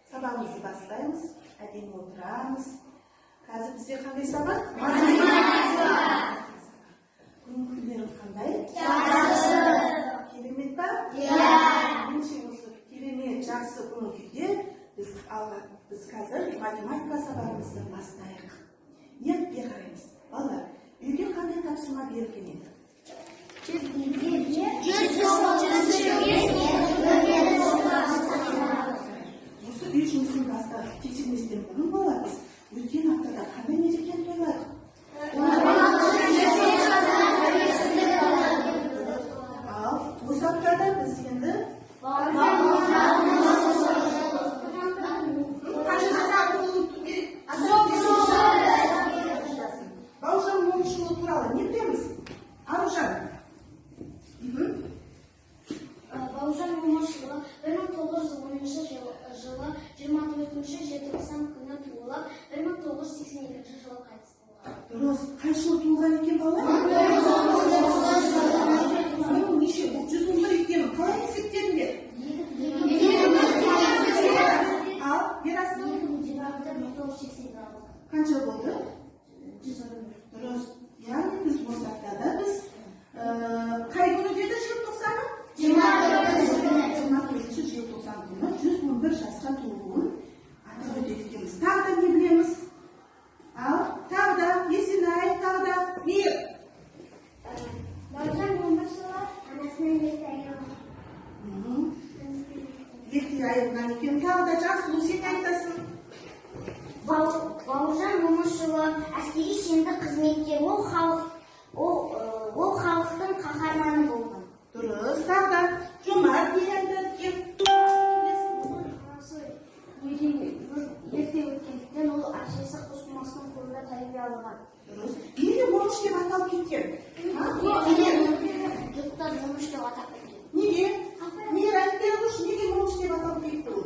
Сабағымызды бастаймыз, әдемі отырамыз. Қазір бізде қандай сабақ? Математика. Көңіл күйлерің қандай? Жақсы. Керемет па? Иә. Ендеше осы керемет жақсы көңіл күйде біз қазір математика сабағымызды бастайық. Ерікке қараймыз. Балалар, үйге қандай тапсырма берілген еді? Осы үй жұмысын бастап тексерместен бұрын, балалар, біз өткен аптада қандай мерекені тойладық? Ал осы аптада біз енді қанша жасқа толу керек? Бауыржан Момышұлы туралы не білеміз? Аружан. Бауыржан Момышұлы 1910 жылы 24 желтоқсан күні туылып, 1982 жылы қайтыс болған. Дұрыс. Қай жылы туылған екен, балалар? Оның неше? Бұл 111 екенін қалай есептедіңдер? Ал, Ерасыл? 1986. Қанша болды? 111. Дұрыс. Яғни біз осы аптада біз қай күні деді желтоқсаны? 24 желтоқсан күні 111 жасқа толуын атап өтеді екенбіз. Тағы да не білеміз? Ал, тағы да Есенай, тағы да Мейір. Бауыржан Момышұлы анасынан ерте айырылған. Ерте айырылған екен. Тағы да Жансұлу, сен не айтасың? Бауыржан Момышұлы әскери шенді қызметкер, ол халықтың қаһарманы болған. Дұрыс. Тағы да Жомарт не айтады екен? Анасы ерте өткендіктен, ол әжесі Қосылмастың қолында тәрбие алған. Дұрыс. Неге Момыш деп аталып кеткен? А? Жұрттар Момыш деп атап кеткен. Неге? Мейір, айтып бере қойшы, неге Момыш деп аталып кетті ол?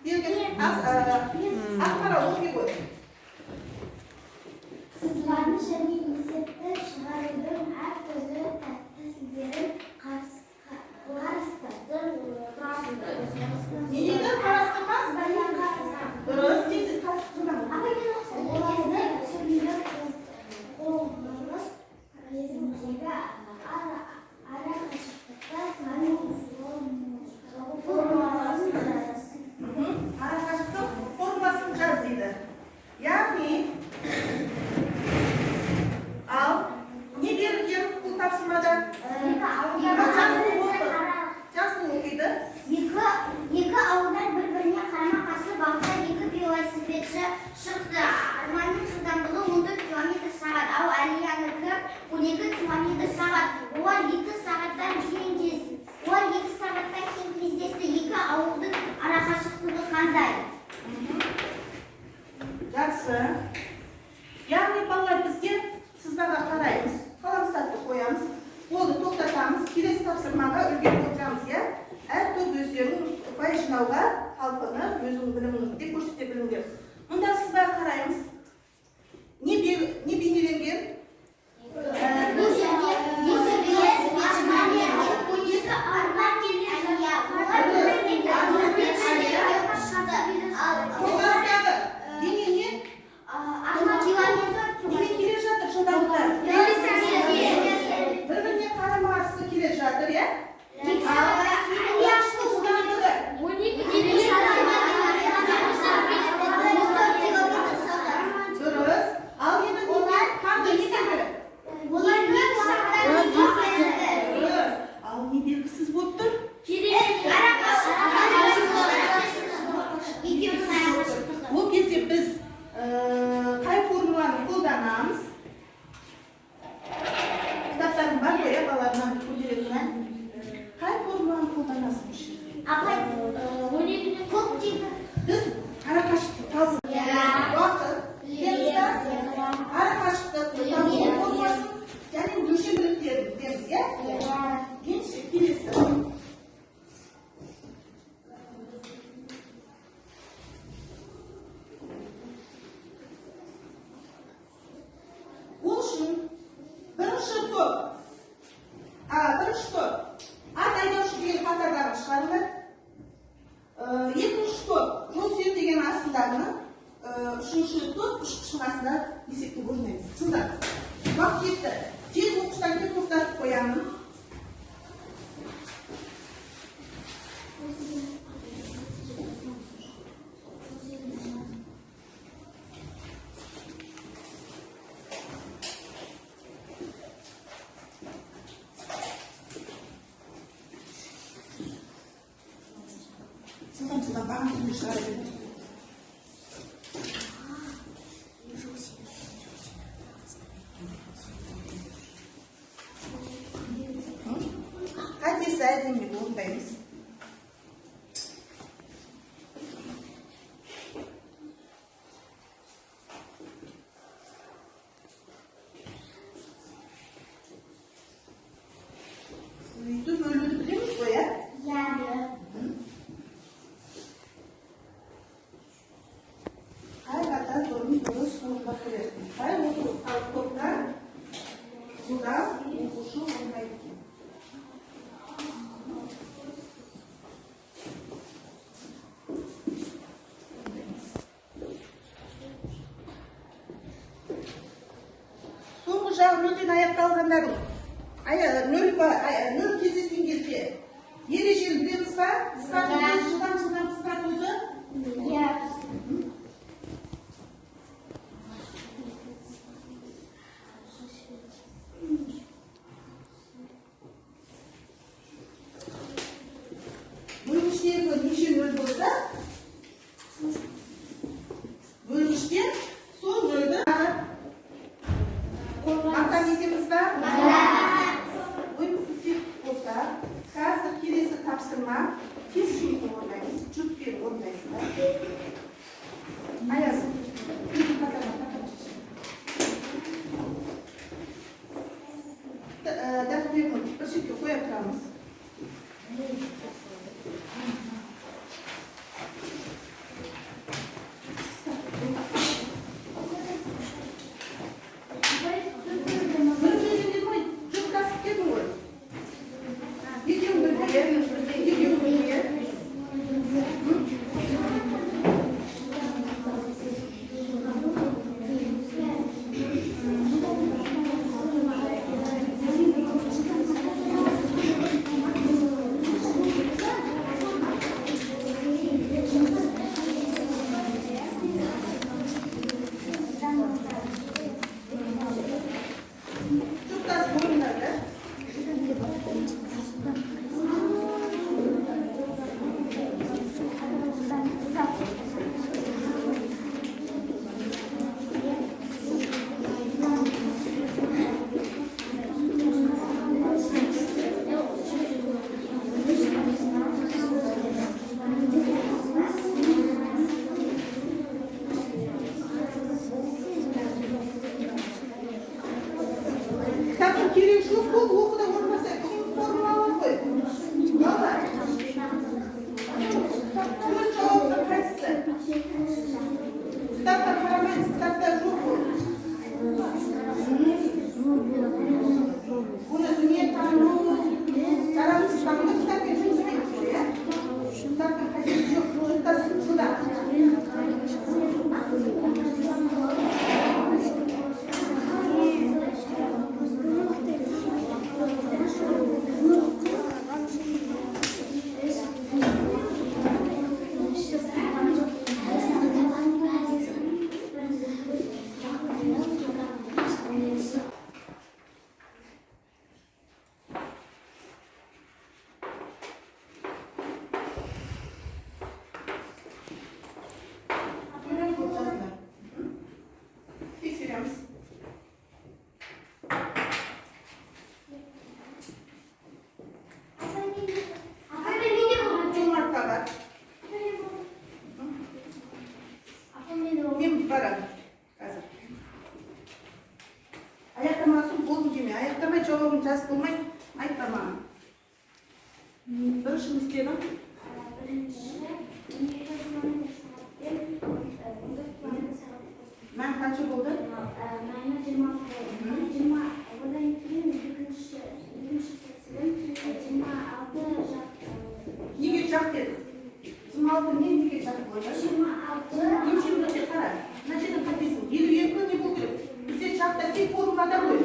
Берген Ақмарал, оқи ғой. Сызбаны және есепті шығарудың әртүрлі тәсілдерін қарастырды. Не дейді? Қарастырма? Дұрыс. Тез, тез, жылдам. Оларды түрлі құбылыс кезіндегі арақашықтықты тану формуласын жаз. Арақашықтық формуласын жаз дейді. Яғни, ал, не берілген бұл тапсырмада? Жансұлу оқы. Жансұлу оқиды. Екі ауылдан бір-біріне қарама-қарсы бағытта екі велосипедші шықты. Арманның жылдамдығы 14 км сағат, ал Әлиянікі 12 км сағат. Олар 2 сағаттан кейін кездесті. Екі ауылдың арақашықтығы қандай? Жақсы. Яғни, балалар, бізге сызбаға қараймыз, қаламсапты қоямыз, болды, тоқтатамыз, келесі тапсырмаға үлгеріп отырамыз, иә? Әр топ өздерің ұпай жинауға талпынып, өзіңнің біліміңді де көрсете біліңдер. Мұнда сызбаға қараймыз. Не бейнеленген? Бұл жерде екі велосипедші бар. 12 Арман мен Әлия. Олар бір-бірінен шықты. Ал Қозғалыстағы дене не? Арман километр. Немен келе жатыр жылдамдықтар? Бір-біріне қарама-қарсы келе жатыр, иә? Ал жылдамдығы дұрыс. Ал енді немен қандай белгі? Дұрыс. Ал не белгісіз болып тұр? Ол кезде біз қай формуланы қолданамыз? Кітаптарың бар ғой, иә, балалар, мынаны көтере тұрайын. Қай формуланы қолданасың осы жерде? Біз арақашықтық табу уақыт білеміз ба? Арақашықтықты табу формуласын және өлшем бірліктерін білеміз, иә? Ендеше келесі. Ол үшін бірінші топ. Уақыт жетті. Тез оқуштан кейін тоқтатып қоямын. Жылдам-жылдам баған түнде шығара беріңіз. Қатесі әдемі орындаймыз. Көбейту бөлуді білеміз ғой, ә? Иә. Қай қатар бұрын дұрыс орындап келесің? Қай топтан жылдам оқушы орындайды екен? Соңғы жағы нөлден аяқталғандар нөл кездескен кезде ережені білеміз ба? Қысқартуды, жылдам-жылдам қысқартуды. Иә. Бөлгіштегі неше нөл болса, бөлгіштен сол нөлді мақтан етеміз ба? Ойымызды серік болса, қазір келесі тапсырма тез жұмысты орындаймыз, жұппен орындайсыздар. Аяз, өзің қатарға қатар шеш. Дәптерін бір шетке қоя тұрамыз. Бір сөйлемден ғой, жұптасып дедің ғой. Екеуің бірге, екеуің бірге. Жұптасып ойнар, да? Кітаптың керегі жоқ, болды, оқуда орындаса, бүгін формулалар ғой. Балалар, төрт жауаптың қайсысы? Кітапта қарамаймыз, кітапта жоқ ол. Оны дүниетану, жаратылыс заңында кітаппен жұмыс істейміз ғой, иә? Кітаптың қажеті жоқ, жұптасып жылдам. Сөйлем болып жазыңдар. Тексереміз. Жомартқа бар. Мен барамын қазір. Аяқтамаған соң болдым деме. Аяқтамай жауабын жазып болмай айтпа маған. Бірінші не істедің? Бірінші 12 километр сағатпен 14 километр сағат. Мән қанша болды? Мәні 26 болды. 20, одан кейін екінші тәсілім 26 жақ. Неге жақ дедің? 26 не, неге жақ болды? 26. Өлшем өте қара. Мына жерден қатесің. 52 не болу керек? Бізде жақта тек формулада ғой.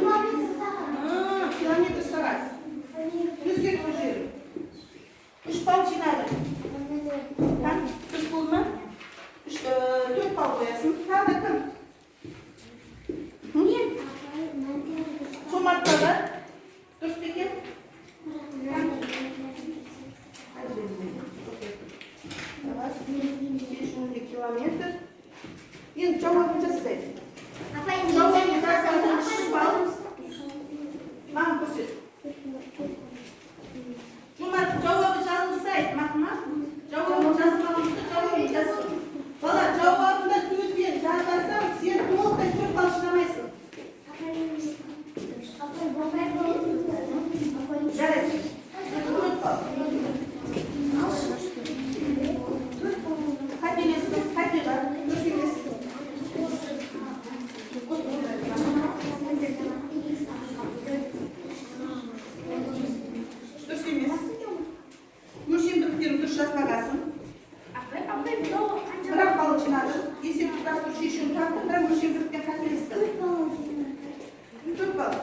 Балалар, дұрыс па екен? Қай жерінде? Давай. Шешімінде километр. Енді жауабын жазсай. Апай, Жауабын жазсаң, 3 балл. Маған көрсет. Жомарт, жауабы жазылса айт, мақұл ма? Жауабы жазылмаған болса, жауабын жазсын. Бала, жауабында сөзбен жазбасаң, сен толықтай 4 балл жинамайсың. Жарайды. 4 балл. Қателестің, қате бар, дұрыс емес. Дұрыс емес. Өлшем бірліктерін дұрыс жазбағансың. Апай, мынау қанша? 1-ақ балл жинадың. Есеп құрастыру шешімін таптың, бірақ өлшем бірліктен қателестің. 4 балл.